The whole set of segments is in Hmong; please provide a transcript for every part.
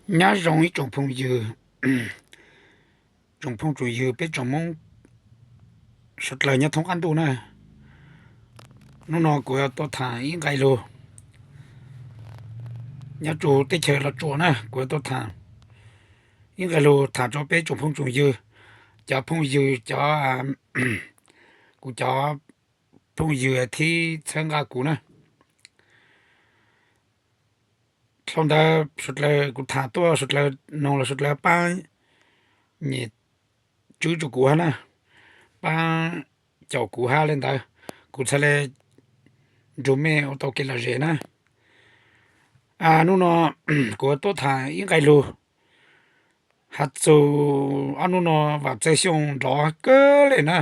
Nyob zoo ib tsoom phooj ywg, tsoom phooj tsoom ywg peb tsoom Hmoob suav dlawg nyob thoob qab ntuj na. Hnub no kuv yuav tuaj tham ib nqe lug nyob rua teb chaws Los Tsuas na, kuv yuav tuaj tham ib nqe lug tham rua peb tsoom phooj tsoom ywg, cov phooj ywg, cov, kuv cov phooj ywg thib txhawb nqa kuv na. Dlhau ntawd suav dlawg kuv tham tuaj suav dlawg noog los suav dlawg paab nyem tswb rua kuv hab na, paab caum kuv hab le ntawd, kuv txhad le nrug mej ua tau kev lom zem na. Hnub no kuv tuaj tham ib nqe lug has txug ob hnub no Vam Txawj Xyooj nrov kawg le na.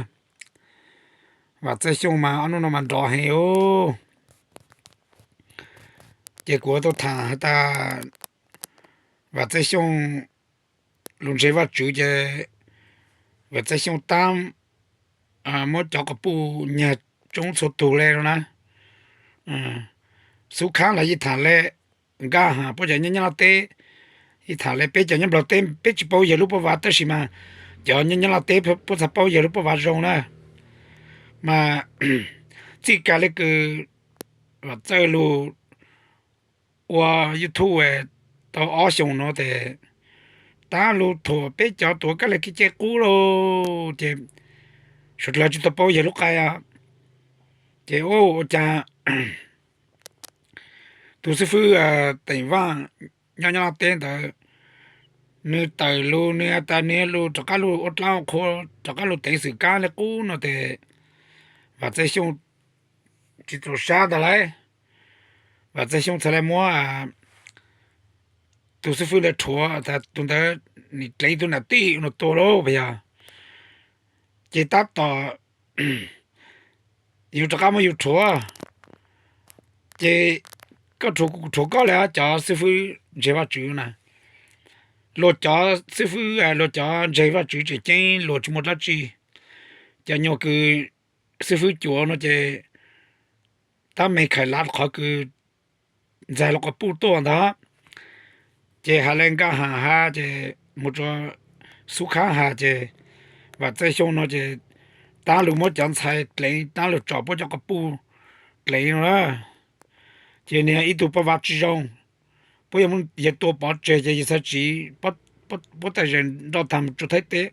Vam Txawj Xyooj mas ob hnub no mas nrov heev os. Ces kuv tuaj tham has tas Vam Txawj Xyooj lug ntseeg Vajtswv ces Vam Txawj Xyooj tab muab cov quas puj nyag tsoob txhua tug le no na. Xub Khaab los yeej tham le, Nkaj Has puab cov nyob Nyab Laj teb yeej tham le, peb cov nyob Nplog teb peb tsis paub yawg lub pob vav tab sis mas cov nyob Nyab Laj teb puab txhad paub yawg lub pob vav zoo na. Mas txij kag le kws Vam Txawj lug ua YouTube tau ob xyoos no tes tab lug thuam peb cov tuav kab lig kev cai qub lauj, ces suav dlawg tsis tau paub yawg lub qai. Ces ua cas tus xib fwb Teem Vaj nyob Nyab Laj teb ntawd, nws tawm lug nws has tas nws lug rov qab lug ua dlaab ua qhua, rov qab lug teev xwm kab le qub no tes Vam Txawj Xyooj tsis txaus sab ntag lauj. Vam Txawj Xyooj txhad le muab tus xib fwb ntawd rhuav tas tus ntawd nim dleev tug nam tij no tua lauj puas yog. Ces tab tom yus rov qab muab yus rhuav, ces koj rhuav kuv kuv rhuav koj le. Cov xib fwb ntseeg Vajtswv na, luag cov xib fwb luag cov ntseeg Vajtswv tseem ceeb luag tsis muaj dlaab tsi. Cov nyuag kws xib fwb cuav no ces tab meeg khais lav qhov kws ntxag lub quas puj tuaj ntag. Ces has le Nkaj Has has ces mus rua Xub Khaab has ces Vam Txawj Xyooj no ces tab lug muab cov ntxhais dleev, tab lug tsom puab cov quas puj dleev no na. Ces nws yog ib tug pob vav tsis zoo, puab yog muab yawg tua pov tseg ces yawg txhad tsiv, puab txhad zes nroj thaaj mus rua Thaib teb,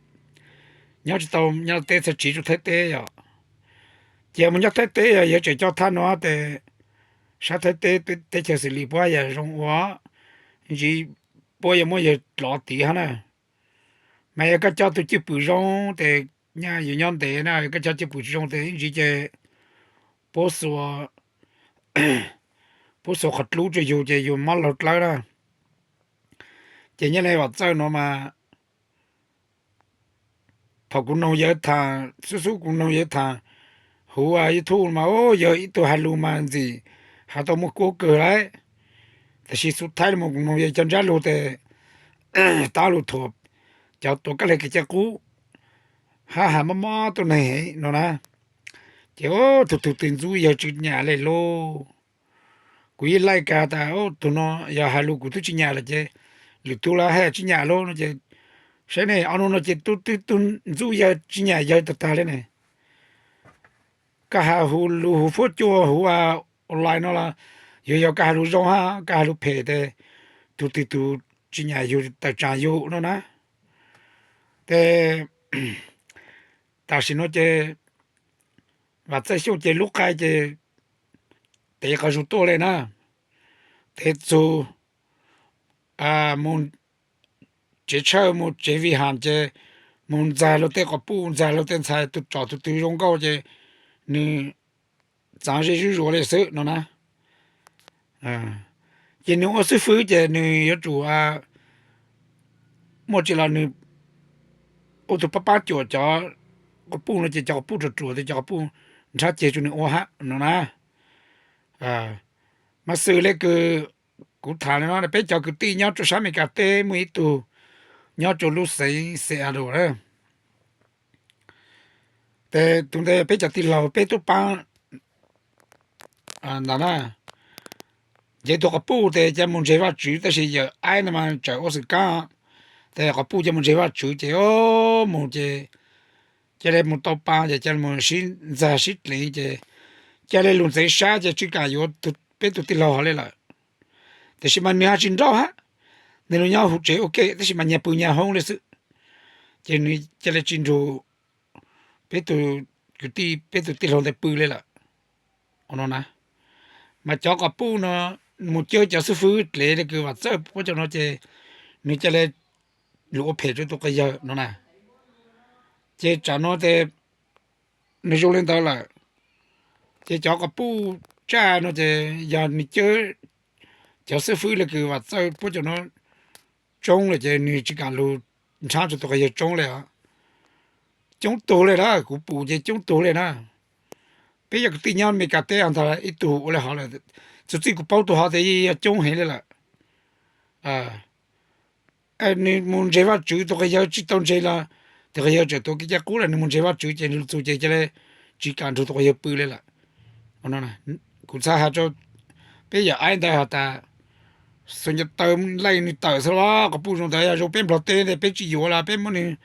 nyob tsis tau Nyab Laj teb txhad tsiv rua Thaib teb yom. Ces mus nyob Thaib teb yog yawg tseem coj thaj no tes sab Thaib teb teb chaws xws li puab yog zoo ua ntsis, puab yuav muab yawg dlov tid hab na. Mas yog koj coj tug cwj pwm zoo tes nyaj yus nyob ntev na, yog koj coj cwj pwm tsis zoo tes ib ntsis ces puab xuas, puab xuas qhov dlub rua yus ces yus mob laug dlawb na. Ces nyob le Vam Txawj no mas thaum kuv noog yawg tham, xub xub kuv noog yawg tham huv YouTube mas yawg ib tug has lug mas ntxim has tau muaj kuab kawg lauj. Tab sis xub thaib los kuv noog yawg cov ntsab lug tes tab lug thuam cov tuav kab lig kev cai qub hab has mob mob tuab neeg heev no na. Ces tug tug twg ntxub yawg tsis nyam le lauj. Kuv yeej laij kag tas tug no yog has lug kuv twb tsis nyam lawm ces lwm tug los haj tsis nyam lauj no ces saib ne, ob nub no ces tug twg tug ntxub yawg tsis nyam yawg tag tag le ne. Koj has huv lug huv fuab cua huv online no los yog, yog koj has lug zoo hab koj has lug phem tes tug twg tug tsis nyam yug tawm tsaam yug no na. Ces tam sim no ces Vam Txawj Xyooj ces lub qai ces tev qhov zug tuaj le na, tev txug mus tsev tshawj mus tsev Vij Has ces mus ntxag luag tej quas puj ntxag luag tej ntxhais, tug tsom tug twg zoo nkauj ces nws txaav zej zuj zus le xwb no na. Ces nws ua xib fwb ces nws yuav tsum muaj tsi los nws ua tug paab paab cuam cov quas puj no ces cov quas puj ruam ruam tes cov quas puj nrhab ceg rua nws ua hab no na. Mas xws le kws kuv tham le no, peb cov kwv tij nyob rua sab Amelikas teb muaj ib tug nyob rua lub xeev Seattle na. Ces tug ntawd peb cov tij laug peb tub paab ntawd na, Ces tus quas puj tes ca mus ntseeg Vajtswv, tab sis yawm aib ntawd mas tseem ua xwm kab. Tes quas puj ca mus ntseeg Vajtswv ces mus ces ca le mus tau pa ces ca le mus sib ntxag sib dlev ces ca le lug ntxeev sab ces tsis kam yuav peb tug tij laug hov le lawm. Tiam sis mas nws ho tsis nrauj hab, nws lug nyob huv tsev ua ke tab sis mas nyag pw nyag hoob le xwb. Ces nws ca le tsis nrug peb tug kwv tij peb tug tij laug ntawd pw le lawm no na. Mas cov quas puj no mus cawb cov xib fwb dlev le kws Vam Txawj puab cov no ces nws ca le lug ua phem rua tus quas yawg no na. Ces tsam no tes nws zoo le ntawd lawm, ces cov quas puj tsaj no ces yog nws cawb cov xib fwb le kws Vam Txawj puab cov no tsoob lawm ces nws tsis kam lug nrhab rua tus quas yawg tsoob le os. Coob tug le na, kuv pum ces coob tug le na. Peb yog kwv tij nyob Amelikas teb ntag ib tug ua le hov lawm, txuas txij kuv paub tug hov tes yeej yog coob heev le lawm. Nws mus ntseeg Vajtswv, tus quas yawg tsis tau ntseeg los tus quas yawg tseem tuav kev cai qub lawm, nws mus ntseeg Vajtswv ces nws lug txug ces ca le tsis kam nrug tus quas yawg pw le lawm. Kuv txhaj has rua peb yawm aib ntawd has tas, xuas ncaws taw nlaig nws tawm xwb los quas puj zoo ntawd, yog zoo peb Nplog teb ntawd peb tsis yuav los peb muab nws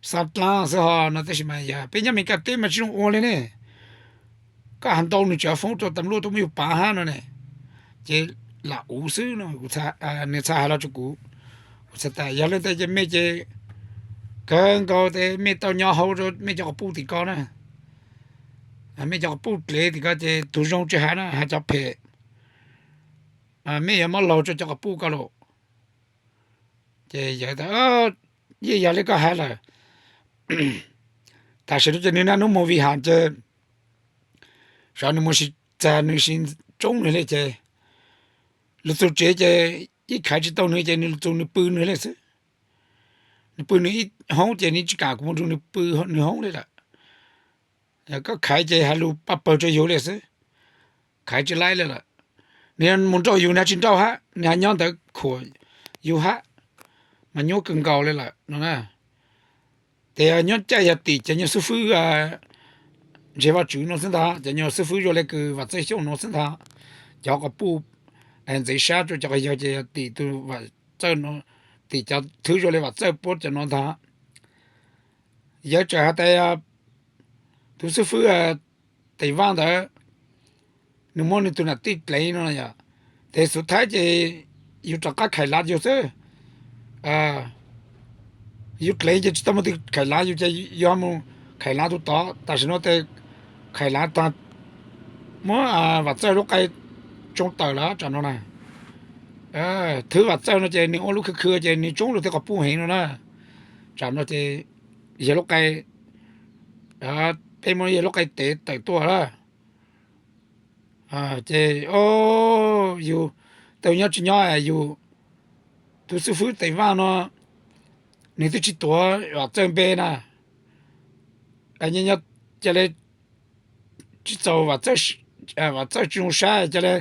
xa dlaab xwb ho no, tab sis mas yog peb nyob Amelikas teb mas tsis zoo ua le ne. Koj has ntau nws tseem foob rua tas luaj tuaj muab yug pav hab no ne. Ces lam uv xwb no, nws txhaj has los rua kuv. Kuv txhaj tas yog le ntawd ces mej ces kawg nkaus tes mej tau nyob hauv mej cov quas puj tim ko na. Mej cov quas puj dlev tim ko ces tug zoo tsis has na, has cov phem, mej yuav muab laug rua cov quas puj ko lawm. Ces yawg tas, yeej yog le koj has lawm. Tam sim no ces nws naj nub moog vim has ces xyov nws mus sis txag nws sis tsoob nws le ces lug txug tsev ces yeej khaiv tsis tau nws ces nws lug txug nws pw nws le xwb. Nws pw nws ib hoob ces nws tsis kam kuv mus nrug nws pw nws hoob le lawm. Koj khaiv ces has lug paj pawg rua yug le xwb, khaiv tsis laib le lawm. Nws mus nrauj yug nws tsis nrauj hab, nws ho nyob ntawd khuam yug hab, mas nyuaj kawg nkaus le lawm no na. Tes nyob caij yog tim cov nyuag xib fwb ntseeg Vajtswv no xwb ntag, cov nyuag xib fwb zoo le kws Vam Txawj Xyooj no xwb ntag. Cov quas puj ntxeev sab rua cov quas yawg ces yog tim tus Vam Txawj no, tim cov thwv zoo le Vam Txawj puab cov no ntag. Yawg tseem has tas tug xib fwb Tes Vaaj ntawd nws muab nws tug nam tij dlev no yog, tes xuv thaib ces yug rov qab khaiv lav yug xwb. Yug dlev ces tsis tau muaj tug khaiv lav yug ces yug mus khaiv lav tug tod. Tam sim no tes khaiv lav taag, muab Vam Txawj lub qai tsoo tawm lawm tsam no na. Thwv Vam Txawj no ces nws ua lub khw khw ces nws tsoob lug tej quas puj heev no na. Tsam no ces yawg lub qai, peb muab yawg lub qai tev tawm tuaj lawm. Ces yug tau nyob tsis nyob yug, tug xib fwb Tes Vaaj no nws twb tsis tuav Vam Txawj npe na. Nyob ca le tsis txaus Vam Txawj tsis zoo sab ca le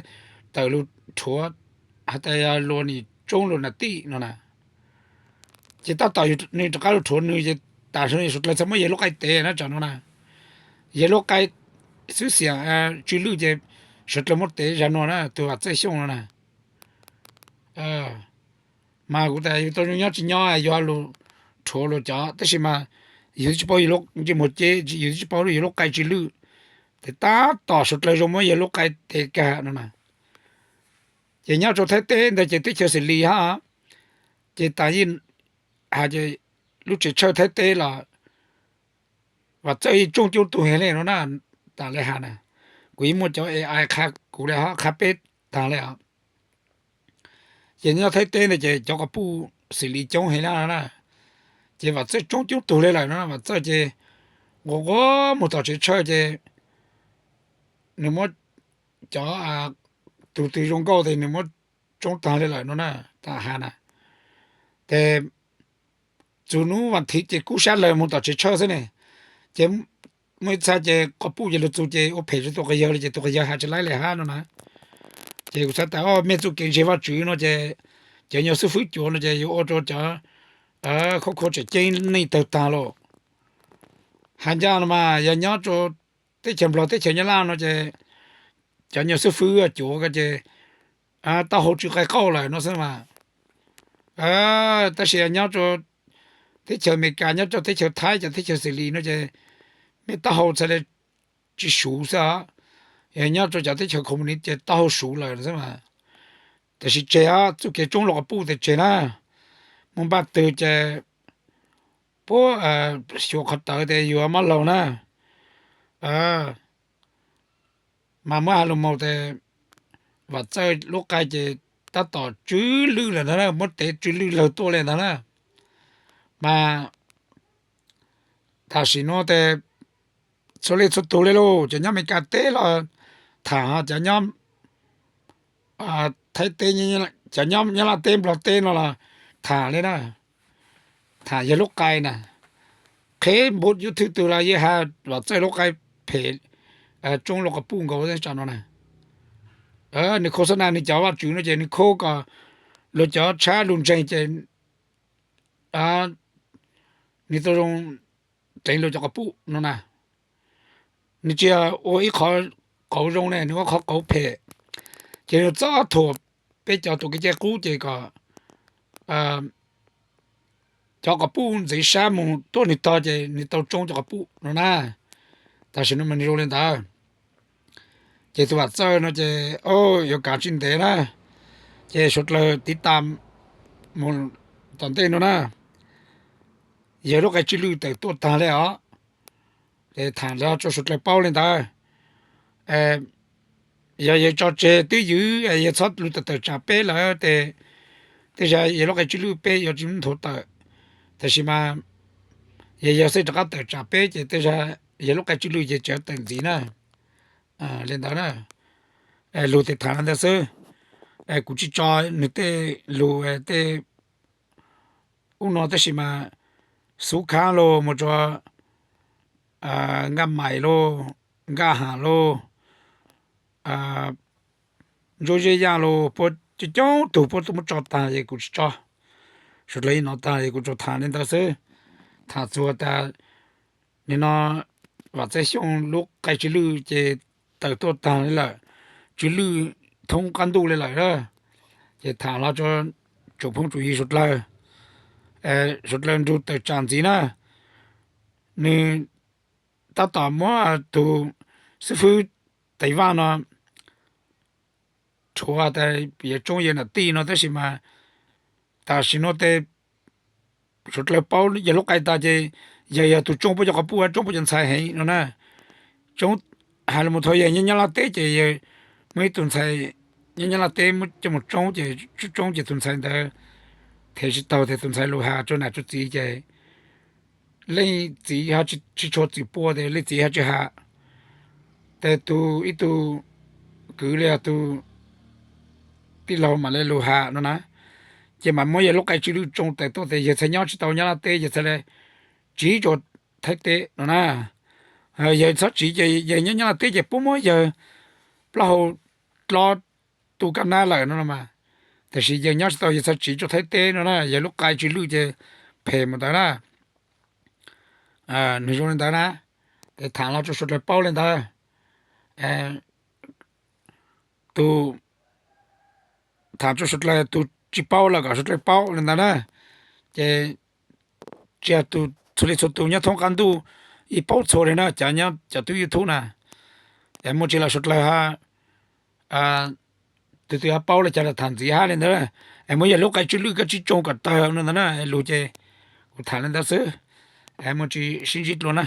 tawm lug rhuav has tas luag nim tsoob luag nam tij no na. Ces tab tom nws rov qab lug rhuav nws ces tam sim no suav dlawg txhad muab yawg lub qai tev na tsam no na. Yawg lub qai xwb xiam tsw lwj ces suav dlawg muab tev zag no na, tug Vam Txawj Xyooj no na. Mas kuv tas yug tau zoo nyob tsis nyob yug lug rhuav luag cov tab sis mas yug tsis paub yug lub ntsej muag ceb, yug tsis paub yug lub qai tsw lwj. Ces tab tom suav dlawg zoo muab yawg lub qai tev kag no na. Ces nyob rau Thaib teb ntawd ces teb chaws xws li hab, ces tas yeej has lub tsev tshawj Thaib teb los Vam Txawj yeej tsoob coob tug heev le no na. Tas le has na, kuv yeej muaj cov AI qha kuv le hab qha peb taag le os. Ces nyob Thaib teb ntawd ces cov quas puj xws li coob heev le no na. Ces Vam Txawj tsoob coob tug le lawm no, Vam Txawj ces nquas nquas moog tom tsev tshawj ces nws muab cov tug twg zoo nkauj tes nws muab tsoob taag le lawm no na. Tas has na, ces txug nub vas thiv ces kub sab lawg moog tom tsev tshawj xwb ne. Ces muaj ib txha ces quas puj ces lug txug ces ua phem rua tus quas yawg le ces tus quas yawg has tsis laib le hab no na. Ces kuv xav tas mej txuj kev ntseeg Vajtswv no ces cov nyuag xib fwb cuav no ces yuav ua rua cov khab khua tseem ceeb neej tawg taag lauj. Has ncaj no mas yog nyob rua teb chaws Nplog teb chaws Nyab Laj no ces cov nyuag xib fwb cuav ko ces taub hau tsw qai qauj lawm no xwb mas. Tab sis nyob rau teb chaws Amelikas, nyob rau teb chaws Thaib, cov teb chaws xws li no ces mej taub hau txhaj le tsis suv xwb os. Yog nyob rau cov teb chaws communist ces taub hau suv lawm xwb mas. Tiam sis tseg os, txuj kev tsoob luag quas puj tes tseg na. Mus npaj twg ces puab xyuas qhov tawv tes yuav mob laug na. Mas muab has lug mus tes Vam Txawj lub qai ces tab tom tsw lwj lawm ntag na, muab tev tsw lwj lawg tuaj li ntag na. Mas tam sim nuav tes txhua leej txhua tug li lauj, cov nyob Amelikas teb los tham, cov nyob Thaib teb, cov nyob Nyab Laj teb, Nplog teb no los tham li na. Tham yawg lub qai na, qheb npua YouTube twg los yeej has Vam Txawj lub qai phem, tsoob luag quas puj nkaus tsa no na. Nws khos xab na nws cov vaj tswv no ces nws khos kom luag cov tshab lug ntseeg ces nws tau zoo teev luag cov quas puj no na. Nws tsis yog ua ib qhov qauv zoo ne, nws ua qhov qauv phem, ces nws txob thuam peb cov tus kev cai qub ces kom cov quas puj ntxiv sab mus tuaj nws tog ces nws tau tsoob cov quas puj no na. Tam sim no mas nws zoo li ntawd. Ces tus Vam Txawj no ces yuav kav tsis ntev na, ces suav dlawg tiv tas mus tom ntej no na, yawg lub qai tsw lwj tawm tuaj tag li os. Ces tham los rau suav dlawg paub li ntawd. Yog yawg tso tseg twb ywm, yawg txhob lug tawm tawm tsam peb lawm tes tej zag yawg lub qai tsw lwj peb yuav tsis nthuav tawm. Tab sis mas yog yawg xwb rov qab tawm tsam peb ces tej zag yawg lub qai tsw lwj ces tseem tawm ntxiv na. Li ntawd na, lug tes tham li ntawd xwb. Kuv tsis tso nws tej lug tej ub no tab sis mas Xub Khaab los mus rau Nkaj Maim los, Nkaj Ham los, Ntsuab Zeb Yaj los, puab coob coob tug puab muab tso tag es kuv tsis tso. Suav dlawg ib no tag es kuv tsuas tham li ntawd xwb. Tham txuas tas nim no Vam Txawj Xyooj lub qai tsw lwj ces tawm tuaj tag li lawm, tsw lwj thoob qab ntuj li lawm. Ces tham los rau tsoom phooj tsoom ywg suav dlawg, suav dlawg nrug tawm tsam ntxiv na. Nws tab tom muab tus xib fwb Taiv Vaj no rhuav tas yuav tsoob yawg nam tij no tab sis mas tam sim no tes suav dlawg paub yawg lub qai tas ces yawg yog tus tsoob puab cov quas puj, tsoob puab cov ntxhais heev no na. Tsoob, has lug mus thaum yawg nyob Nyab Laj teb ces yawg muaj ib tug ntxhais nyob Nyab Laj teb muab coj mus tsoob ces tsoob tsoob ces tus ntxhais ntawd them tsis taug tes tus ntxhais lug has rua nam rua txiv ces leej txiv ho tsis tshua txwm pua tes leej txiv ho tsis has. Tes tus ib tug kwv li tus tij laug mam li lug has no na. Ces mam muab yawg lub qai tsw lwj tsoo tawm tuaj tes yawg txhaj nyob tsis tau Nyab Laj teb, yawg txhaj le tsiv rua Thaib teb no na. Yawg txhob tsiv ces yawg nyob Nyab Laj teb ces puab muab yawg plaub hau dlob tu kab nab lawm no mas. Tab sis yawg nyob tsis tau yawg txhaj tsiv rua Thaib teb no na, yawg lub qai tsw lwj ces phem mus ntawd na. Nwg zoo li ntawd na, tes tham los rua suav dlawg paub li ntawd. Tus tham rua suav dlawg, tus tsis paub los kom suav dlawg paub li ntawd na. Ces tsis yog tus txhua leej txhua tus nyob thoob qab ntuj yeej paub txhua li na, cov nyob cov tub YouTube na. Es muaj tsis los suav dlawg ha, tus twg ho paub li cas los tham ntxiv hab li ntawd. Es muab yawg lub qai tsw lwj koj tsib tsoo kom tawg no ntawd na, lug ces kuv tham li ntawd xwb. Es muaj tsis sib ntsib dlua na.